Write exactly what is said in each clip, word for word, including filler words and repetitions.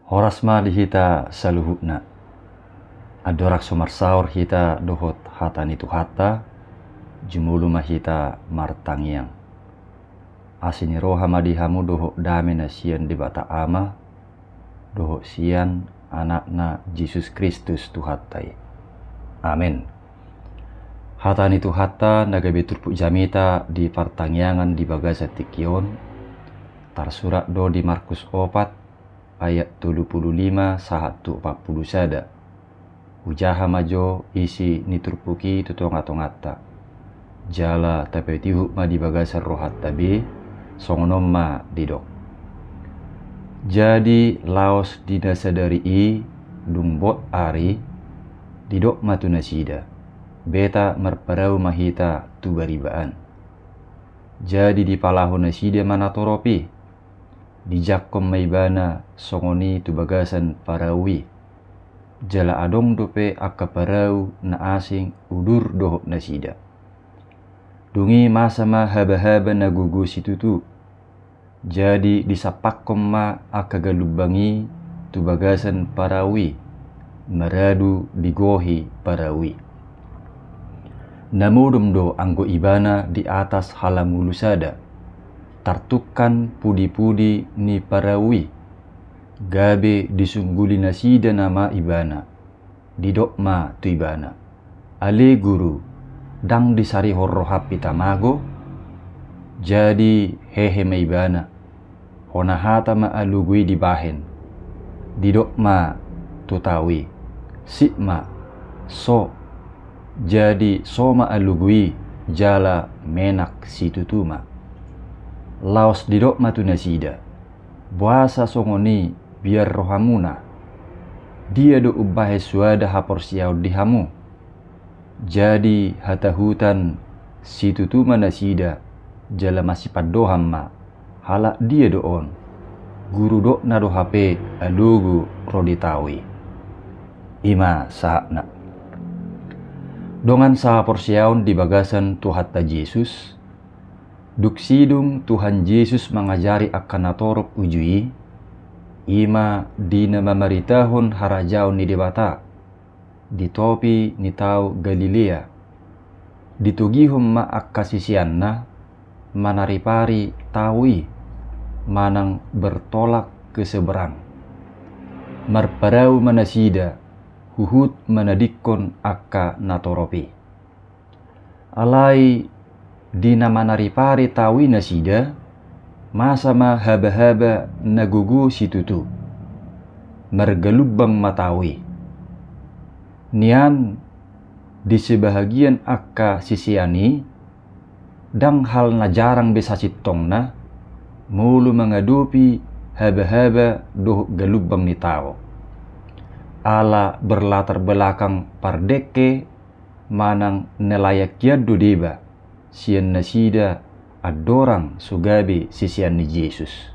Horas ma di hita saluhutna. Andorang so marsaor hita dohot hata ni Tuhanta, jumolo ma hita martangiang. Asi ni roha ma di hamu dohot dame na sian Debata Ama, dohot sian Anakna Jesus Kristus Tuhanta i. Amen. Hata ni Tuhanta na gabe turpuk jamita di partangiangan di bagasan tingki on, tarsurat do di Markus opat, ayat tolu pulu lima sahat tu opat pulu sada. Hujaha ma jo isi ni turpuk i tu tonga-tonganta. Jala tapatihut ma di bagasan rohanta be, songon on ma didok. Jadi laos di na sadari i, dung bot ari, didok ma tu nasida, beta marparau ma hita tu bariba an. Jadi dipalaho nasida ma natorop i. Dijangkon ma ibana songon i tu bagasan parau i. Jala adong dope angka parau na asing udur dohot nasida. Dung i masa ma haba-haba na gogo situtu. Jadi disampakkon ma angka galumbang i tu bagasan parau i, maradu digohi parau i. Na modom do anggo ibana di atas halangulu sada, tartungkan pudi-pudi ni parau i. Gabe disungguli nasida nama ibana. Didok ma tu ibana, ale Guru, ndang disarihon roham hita mago? Jadi hehe ma ibana, hona hata ma alogo i dibahen. Didok ma tu tao i, sip ma, so. Jadi so ma alogo i, jala menak situtu ma. Laos didok ma tu nasida, boasa songon i biar rohamuna? Dia do umbahen soada haporseaon di hamu? Jadi hatahutan situtu ma nasida, jala masipandohan ma, halak dia do on? Guru dokna do hape alogo ro di tao i. I ma sahatna. Dongan sahaporseaon di bagasan Tuhanta Jesus, dung sidung Tuhan Jesus mangajari angka natorop uju i, i ma di na mamaritahon harajaon ni Debata di topi ni tao Galilea. Ditogihon ma angka siseanna manaripari tao i manang bertolak ke seberang. Marparau ma nasida huhut manadingkon angka natorop i. Alai di na manaripari tao i nasida, masa ma habahaba na gogo situtu. Margalumbang ma tao i. Nian di sebahagian angka sisean i, ndang hal na jarang be sasintongna molo mangadopi habahaba dohot galumbang ni tao. Ala berlatar belakang pardengke manang na layak hian do deba sian nasida andorang so gabe sisean ni Jesus.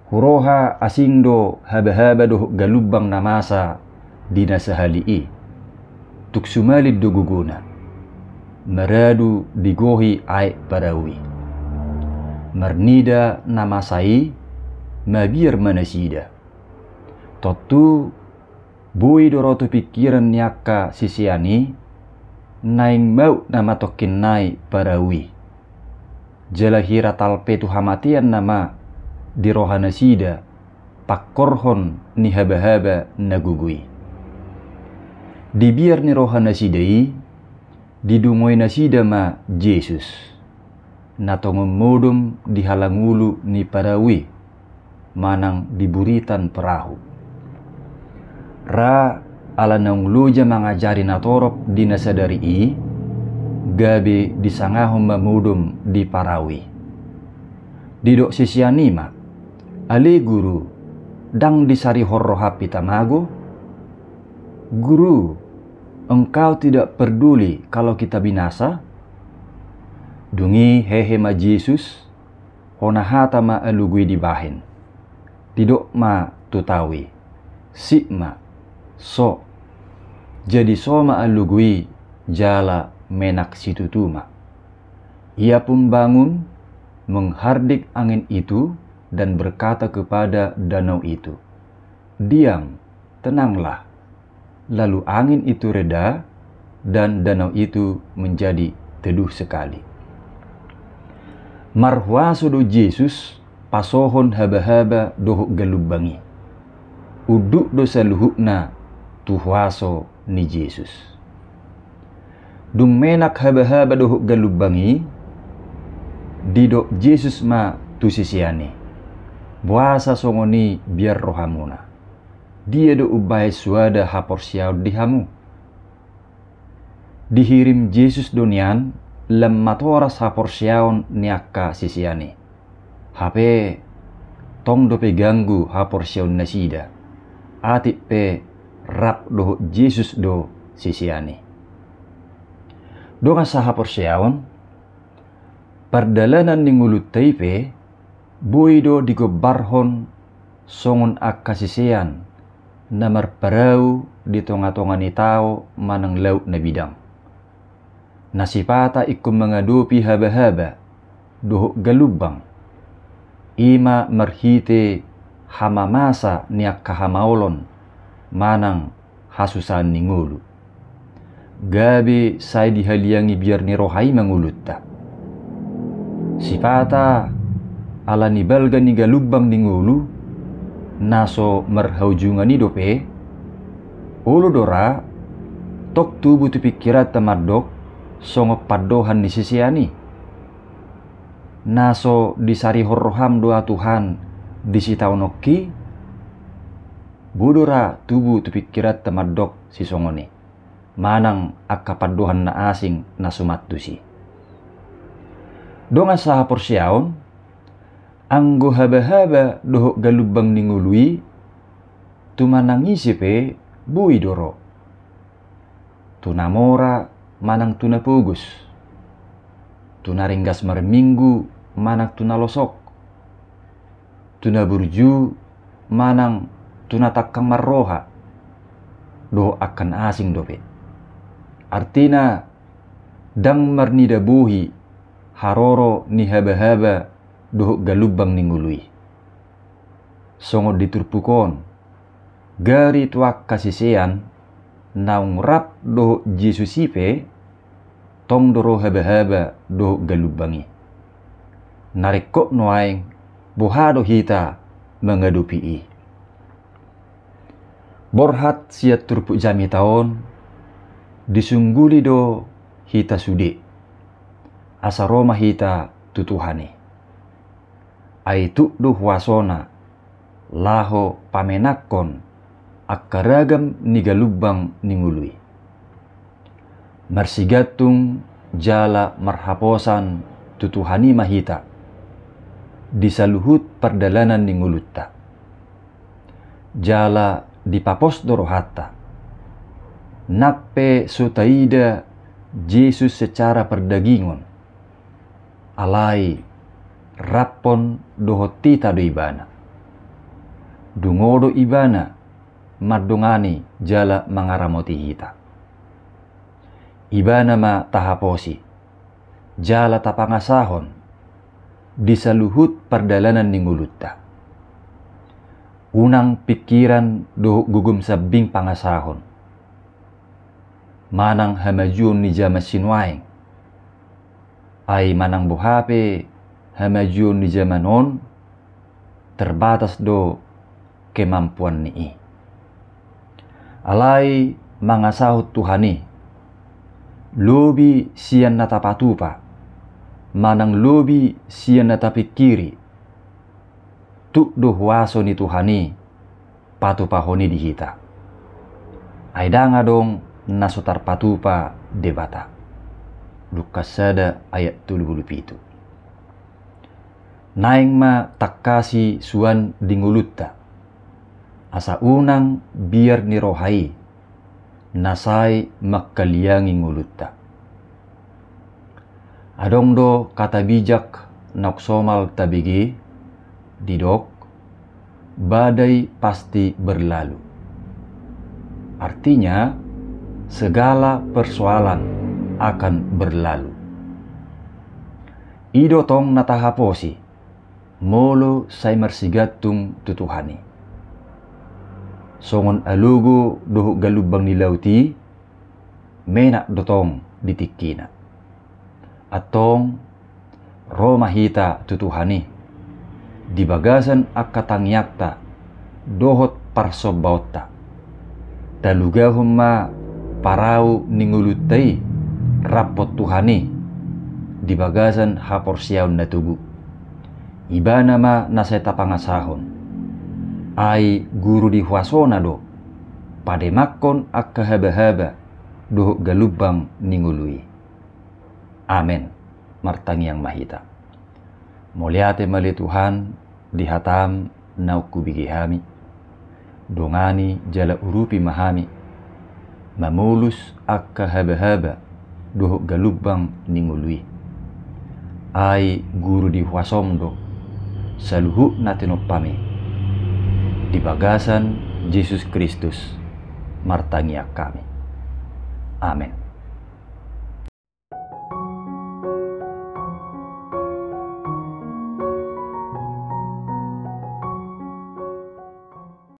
Huroha asing do habahaba dohot galumbang na masa di na sahali i. Tung sumalin do gogona. Maradu digohi aek parau i. Marnida na masa i, mabiar ma nasida. Tontu boi do ro tu pingkiran ni angka sisean i, naeng maut nama tongkin nai parau i. Jala hira talpe tu hamatean nama di roha nasida pangkorhon ni habahaba na gogo i. Di biar ni roha nasida i, didungoi nasida ma Jesus, na tongon modom di halangulu ni parau i, manang di buritan perahu. Ra ala naung loja mangajari natorop di na sadari i, gabe disangahon ma modom di parau i. Didok sisean i ma, ale Guru, ndang disarihon roham hita mago? Guru, Engkau tidak perduli kalau kita binasa? Dung i hehe ma Jesus, hona hata ma alogo i dibahen. Didok ma tu tao i, sip ma, so. Jadi so ma alogo i, jala menak situtu ma. Ia pun bangun, menghardik angin itu, dan berkata kepada danau itu, "Diam, tenanglah." Lalu angin itu reda, dan danau itu menjadi teduh sekali. Marhuaso do Jesus pasohon habahaba dohot galumbang i. Unduk do saluhutna tu huaso ni Jesus. Dung menak habahaba dohot galumbang i, didok Jesus ma tu sisean i, "Boasa songon i biar rohamuna? Dia do umbahen soada haporseaon di hamu?" Dihirim Jesus do nian lam matoras haporseaon ni angka sisean i. Hape tong dope ganggu haporseaonnasida, atik pe rap dohot Jesus do sisean i. Dongan sahaporseaon, pardalanan ni ngolunta i pe boi do digombarhon songon angka sisean na marparau di tongatonga ni tao manang laut na bidang, na sipata ingkon mangadopi habahaba dohot galumbang, i ma marhite hamamasa ni angka hamaolon manang hasusaan ni ngolu. Gabe sai dihaliangi biar ni roha i ma ngolunta. Sipata ala ni balga ni galumbang ni ngolu na so marhaujungan i dope, olo do ra tong tubu tu pingkiranta mandok songon pandohan ni sisean i, "Na so disarihon roham do ahu Tuhan di sitaononki?" Boi do ra tubu tu pingkiranta mandok sisongon i, manang angka pandohan na asing na suman tusi. Dongan sahaporseaon, anggo habahaba dohot galumbang ni ngolu i, tu manang ise pe boi do ro. Tu na mora manang tu na pogos, tu na ringgas marminggu manang tu na losok, tu na burju manang tu na tangkang marroha, dohot angka na asing dope. Artina, ndang marnida bohi haroro ni habahaba dohot galumbang ni ngolu i. Songon di turpuk on, gari tu angka sisean naung rap dohot Jesus i pe, tong do ro habahaba dohot galumbang i. Na ringkot nuaeng, boha do hita mangadopi i? Borhat sian turpuk jamita on, disungguli do hita sude, asa ro ma hita tu Tuhan i. Ai tuk do huasona laho pamenakkon angka ragam ni galumbang ni ngolu i. Marsigantung jala marhaposan tu Tuhan i ma hita di saluhut pardalanan ni ngolunta. Jala dipapos do rohanta, nang pe so taida Jesus secara pardagingon, alai raphon dohot hita do Ibana. Dungo do Ibana mandongani jala mangaramoti hita. Ibana ma tahaposi jala tapangasahon di saluhut pardalanan ni ngolunta. Unang pingkiran dohot gogom sambing pangasahon manang hamajuon ni jaman sinuaeng. Ai manang boha pe hamajuon ni jaman on, terbatas do kemampuan ni i. Alai mangasahon Tuhan i, lobi sian na tapatupa manang lobi sian na tapingkiri, tuk do huaso ni Tuhan i patupahon i di hita. Ai ndang adong na so tarpatupa Debata. Lukas sada ayat tolu pulu pitu. Naeng ma tangkasi suan di ngolunta, asa unang biar ni roha i na sai manghaliangi ngolunta. Adong do kata bijak naung somal tabege, didok, "Badai pasti berlalu." Artinya, segala persoalan akan berlalu. I do tong na tahaposi molo sai marsigantung tu Tuhan i. Songon alogo dohot galumbang ni laut i, menak do tong di tingkina. Antong, ro ma hita tu Tuhan i, di bagasan angka tangiangta dohot parsombaonta. Talugahon ma parau ni ngolunta i rap tu Tuhan i di bagasan haporseaon na togu. Ibana ma na sai tapangasahon. Ai guru di huasona do pademanghon angka habahaba dohot galumbang ni ngolu i. Amen. Martangiang ma hita. Mauliate ma ale Tuhan di hatam naung hubege hami. Dongani jala urupi ma hami mamolus angka habahaba dohot galumbang ni ngolu i. Ai guru di huasom do saluhut na tinompami. Di bagasan Jesus Kristus martangiang hami. Amen.